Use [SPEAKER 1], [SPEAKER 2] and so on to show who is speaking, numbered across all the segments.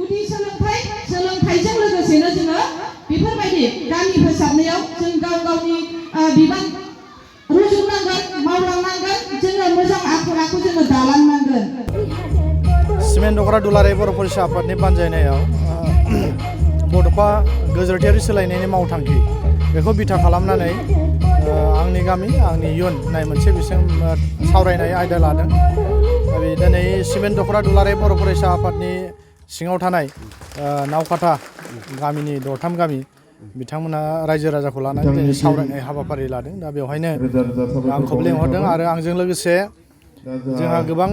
[SPEAKER 1] गुदि सोलोंथाइजों लोगोसेनो जोङो बेफोरबायदि गामि फोसाबनायाव जों गाव गावनि बिबान रुजुनांगोन मावलांनांगोन जोङो मोजां आखल आखु जोङो दालांनांगोन।
[SPEAKER 2] सिमेन्ट दख'रा दुलाराय बर' फरायसा आफादनि बानजायनायाव बड'फा गोजोरथियारि सोलायनायनि मावथांखि बेखौ बिथा खालामनानै आंनि गामि आंनि इयुन होननाय मोनसे बिथिं सावरायनाय आयदा लादों। दिनै सिमेन्ट दख'रा दुलाराय बर' फरायसा आफादनि सिङाव थानाय नावकाथा गामिनि दरथाम गामि बिथांमोना रायजो राजाखौ लानानै दिनै सावरायनाय हाबाफारि लादों। दा बेवहायनो आंखौ लेंहरदों आरो आंजों लोगोसे जोंहा गोबां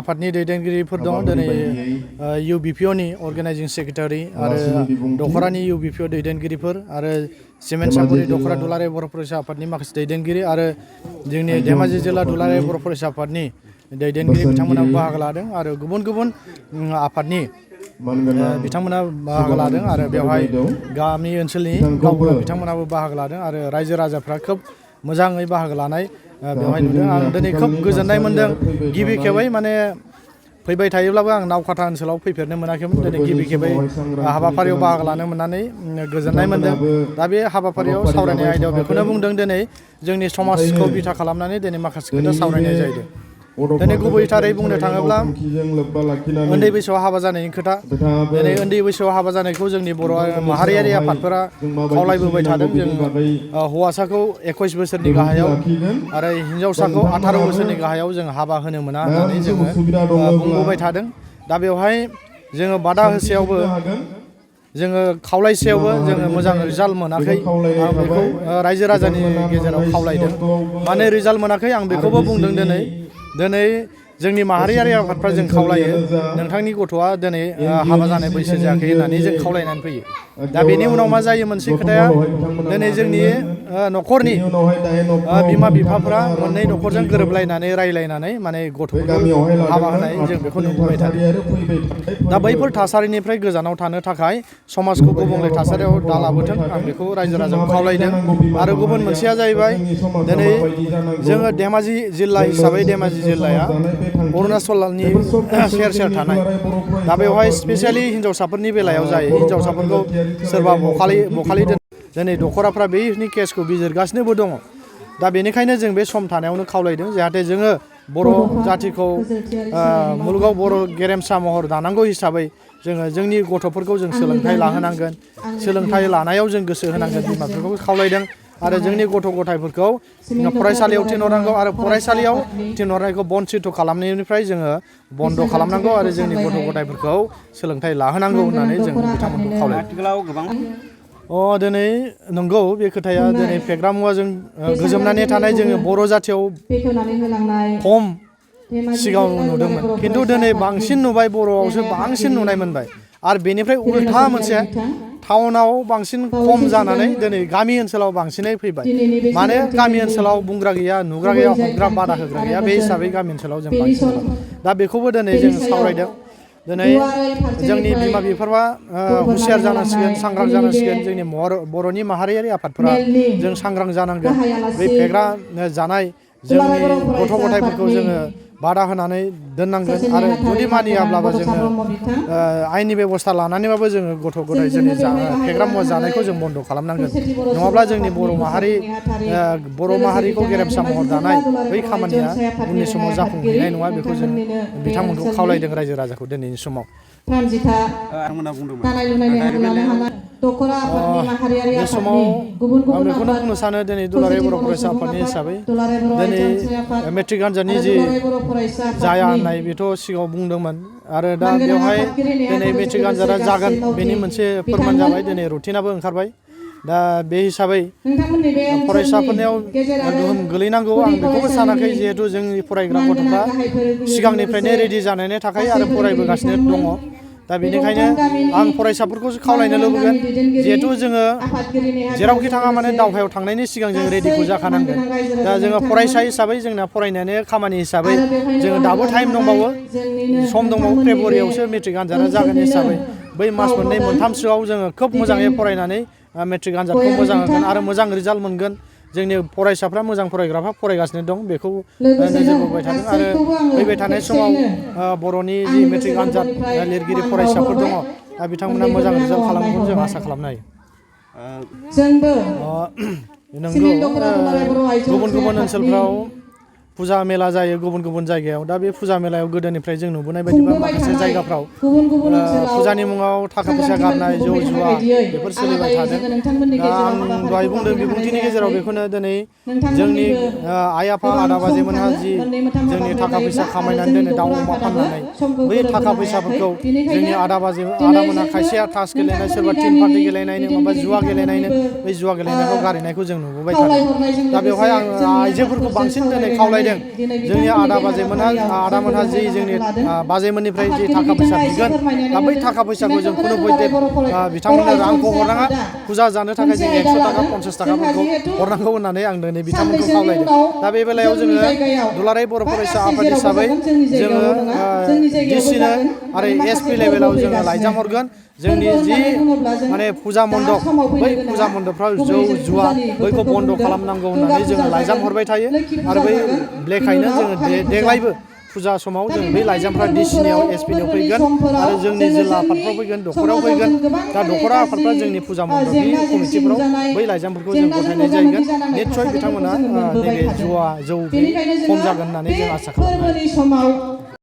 [SPEAKER 2] आफादनि दैदेनगिरिफोर दङ। दिनै UBPOनि अर्गेनाइजिं सेक्रेटारि आरो दख'रानि UBPO दैदेनगिरिफोर आरो सिमेन्ट सापरि दख'रा दुलाराय बर' फरायसा आफादनि माखासे दैदेनगिरि आरो जोंनि धेमाजि जिल्ला दुलाराय बर' फरायसा आफादनि दैदेनगिरि बिथांमोना बाहागो लादों आरो गुबुन गुबुन आफादनि बिथांमोना बाहागो लादों आरो बेवहाय गामि ओनसोलनि गावबुरा बिथांमोनाबो बाहागो लादों आरो रायजो राजाफ्रा खोब मोजाङै बाहागो लानाय बेवहाय नुदों। आं दिनै खोब गोजोननाय मोन्दों। गिबि खेबै माने फैबाय थायोब्लाबो आं नावकाथा ओनसोलाव फैफेरनो मोनाखैमोन। दिनै गिबि खेबै हाबाफारियाव बाहागो लानो मोननानै गोजोननाय मोन्दों। दा बे हाबाफारियाव सावरायनाय आयदायाव बेखौनो बुंदों दिनै जोंनि समाजखौ बिथा खालामनानै दिनै माखासे खोथा सावरायनाय जाहैदों। दिनै गुबैथारै बुंनो थाङोब्ला उन्दै बैसोआव हाबा जानायनि खोथा दिनै उन्दै बैसोआव हाबा जानायखौ जोंनि बर' माहारियारि आफादफोरा खावलायबोबाय थादों। जों हौवासाखौ 21 बोसोरनि गाहायाव आरो हिन्जावसाखौ 18 बोसोरनि गाहायाव जों हाबा होनो मोना होननानै जोङो बुंबोबाय थादों। दा बेवहाय जोङो बादा होसेयावबो जोङो खावलायसेयावबो जोङो मोजां रिजाल्ट मोनाखै। आं बेखौ रायजो राजानि गेजेराव खावलायदों। मानो रिजाल्ट मोनाखै आं बेखौबो बुंदों। दिनै जोंनि माहारियारि आफादफ्रा जों खावलायो नोंथांनि गथ'आ दिनै हाबा जानाय बैसो जायाखै होननानै जों खावलायनानै फैयो। दा बेनि उनाव मा जायो मोनसे खोथाया दिनै जोंनि न'खरनि बिमा बिफाफ्रा मोननै न'खरजों गोरोबलायनानै रायलायनानै माने गथ'फोरखौ हाबा होनाय जों बेखौ नुबोबाय थादों। दा बैफोर थासारिनिफ्राय गोजानाव थानो थाखाय समाजखौ गुबुंले थासारियाव दालाबोथों आं बेखौ रायजो राजाखौ खावलायदों। आरो गुबुन मोनसेया जाहैबाय दिनै जोङो धेमाजि जिल्ला हिसाबै धेमाजि जिल्लाया अरुणाचलनि सेर सेर थानाय। दा बेवहाय स्पेसियेलि हिन्जावसाफोरनि बेलायाव जायो। हिन्जावसाफोरखौ सोरबा बखालि दिनै दख'राफ्रा बेनि केसखौ बिजिरगासिनोबो दङ। दा बेनिखायनो जों बे सम थानायावनो खावलायदों जाहाथे जोङो बर' जाथिखौ मुलुगाव बर' गेरेमसा महर दानांगौ हिसाबै जोङो जोंनि गथ'फोरखौ जों सोलोंथाइ लाहोनांगोन। सोलोंथाइ लानायाव जों गोसो होनांगोन बिमा बिफाखौ खावलायदों। आरो जोंनि गथ' गथायफोरखौ फरायसालियाव थिनहरनांगौ आरो फरायसालियाव थिनहरनायखौ बन्द खालामनायनिफ्राय जोङो बन्द खालामनांगौ आरो जोंनि गथ' गथायफोरखौ सोलोंथाइ लाहोनांगौ होननानै जों बिथांमोनखौ खावलायो। दिनै नंगौ बे खोथाया दिनै फेग्रा मुवाजों गोजोमनानै थानाय जोङो बर' जाथियाव खम सिगाङाव नुदोंमोन खिन्थु दिनै बांसिन नुबाय बर'आवसो बांसिन नुनाय मोनबाय। आरो बेनिफ्राय उल्था मोनसे टाउनाव बांसिन खम जानानै दिनै गामि ओनसोलाव बांसिनै फैबाय। माने गामि ओनसोलाव बुंग्रा गैया नुग्रा गैया हमग्रा बादा होग्रा गैया बे हिसाबै गामि ओनसोलाव जों बांसिन दा बेखौबो दिनै जों सावरायदों। दिनै जोंनि बिमा बिफाफ्रा हुसियार जानांसिगोन सांग्रां जानांसिगोन। जोंनि बर'नि माहारियारि आफादफोरा जों सांग्रां जानांगोन। बै फेग्रा जानाय जोंनि गथ' गथायफोरखौ जोङो बादा होनानै दोननांगोन आरो जुदि मानियाब्लाबो जोङो आयेननि बेबस्था लानानैबाबो जोङो गथ' गथाय जोंनि फेग्रा मुवा जानायखौ जों बन्द खालामनांगोन। नङाब्ला जोंनि बर' माहारिखौ गेरेमसा महर दानाय बै खामानिया उननि समाव जाफुंहैनाय नङा। बेखौ जों बिथांमोनखौ खावलायदों रायजो राजाखौ दिनैनि समाव। बे समाव आं बेखौनो बुंनो सानो दिनै दुलाराय बर' फरायसा आफादनि हिसाबै दिनै मेट्रिक आनजादनि जि जाया होननाय बेथ' सिगाङाव बुंदोंमोन आरो दा बेवहाय दिनै मेट्रिक आनजादा जागोन बेनि मोनसे फोरमान जाबाय। दिनै रुटिनाबो ओंखारबाय। दा बे हिसाबै फरायसाफोरनियाव गोहोम गोलैनांगौ आं बेखौबो सानाखै। जिहेथु जोंनि फरायग्रा गथ'फ्रा सिगांनिफ्रायनो रेडि जानानै थाखायो आरो फरायबोगासिनो दङ। दा बेनिखायनो आं फरायसाफोरखौसो खावलायनो लुबैगोन जिहेथु जोङो जेरावखि थाङा माने दावहायाव थांनायनि सिगां जों रेडिखौ जाखानांगोन। दा जोङो फरायसा हिसाबै जोंना फरायनायानो खामानि हिसाबै जोङो दाबो टाइम दंबावो सम दंबावो। फेब्रुवारियावसो मेट्रिक आनजादा जागोन हिसाबै बै मास मोननै मोनथामसोआव जोङो खोब मोजाङै फरायनानै मेट्रिक आनजादखौ मोजां होगोन आरो मोजां रिजाल्ट मोनगोन। जोंनि फरायसाफ्रा मोजां फरायग्राफ्रा फरायगासिनो दं बेखौ नोजोर बोबाय थादों आरो फैबाय थानाय समाव बर'नि जि मेट्रिक आनजाद लिरगिरि फरायसाफोर दङ दा बिथांमोना मोजां रिजाल्ट खालामगोन जों आसा खालामनो हायो। नंगौ गुबुन गुबुन ओनसोलफ्राव फुजा मेला जायो गुबुन गुबुन जायगायाव दा बे फुजा मेलायाव गोदोनिफ्राय जों नुबोनाय बायदिबा माखासे जायगाफ्राव फुजानि मुङाव थाखा फैसा गारनाय जौ जुवा बेफोर सोलिबाय थादों। दा आं दहाय बुंदों बिबुंथिनि गेजेराव बेखौनो दिनै जोंनि आइ आफा आदा बाजैमोनहा जि जोंनि थाखा फैसा खामायनानै दोनो दाउ अमा फाननानै बै थाखा फैसाफोरखौ जोंनि आदामोनहा खायसेया तास गेलेनाय सोरबा टिम पार्टि गेलेनायनो माबा जुवा गेलेनायनो बै जुवा गेलेनायखौ गारहैनायखौ जों नुबोबाय थादों। दा बेवहाय आं आइजोफोरखौ बांसिन दिनै खावलायदों जोंनि आदामोनहा जि जोंनि बाजैमोननिफ्राय जि थाखा फैसा बिगोन दा बै थाखा फैसाखौ जों खुनु बयदे बिथांमोननो रांखौ हरनाङा फुजा जानो थाखाय जों 100 थाखा 50 थाखाफोरखौ हरनांगौ होननानै आं दिनै बिथांमोनखौ खावलायदों। दा बे बेलायाव जोङो दुलाराय बर' फरायसा आफाद हिसाबै जोङो डिसिनो आरो एसपि लेभेलाव जोङो लाइजाम हरगोन जोंनि जि माने फुजा मन्दप बै फुजा मन्दपफ्राव जौ जुवा बैखौ बन्द' खालामनांगौ होननानै जोङो लाइजाम हरबाय थायो आरो बै लेखायनो जोङो देग्लायबो फुजा समाव जों बै लाइजामफ्रा डिसिनियाव एसपिनियाव फैगोन आरो जोंनि जिल्ला आफादफ्राव फैगोन दख'राव फैगोन। दा दख'रा आफादफ्रा जोंनि फुजा मन्दपनि कमिटिफ्राव बै लाइजामफोरखौ जों गथायनाय जागोन निस्सय बिथांमोना नैबे जुवा जौ खम जागोन होननानै जों आसा खालामो।